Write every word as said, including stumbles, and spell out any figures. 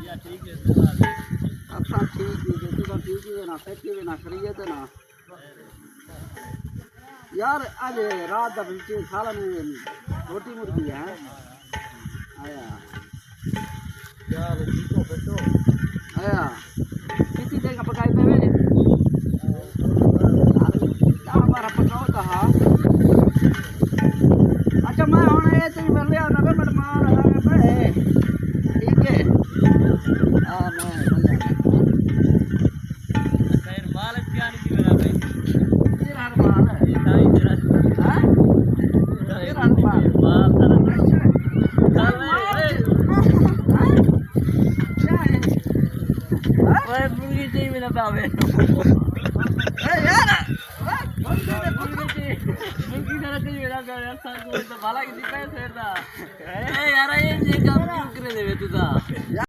اساں ٹھیک ہی، تساں ٹھیک ہی نا، سیٹ ہی نا، خیریت ہے نا؟ یار، اڄ رات دا وچ سالا نے روٹی مرغی ہے۔ آیا۔ آیا۔ کتنی دیر کا پکائی پے وے؟ ݙاہ ٻارہ پکاؤ تاں ہا۔ اچھا، میں ہݨ اے تئیں مر لیا نہ، میں مال آیا پے۔ ٹھیک ہے۔ ہاں، میں مر لیا۔ خیر، مال کیا نہیں میرا بھائی؟ تیرا مال ہے۔ یہ تائی میرا۔ ہاں؟ تیرا مال۔ مال تیرا۔ اچھا۔ چل، اے، اے۔ ہاں؟ کیا ہے؟ ہاں؟ اوئے، مرغی چاہیے میرا بھاوے۔ اے یار، ہاں؟ مرغی چاہیے، مرغی ذرا چاہیے میرا بھاوے، یار، سر کو تو بھالا کسی پیسے دا۔ اے یار، یہ، یہ کام کیوں کرے دے تو دا؟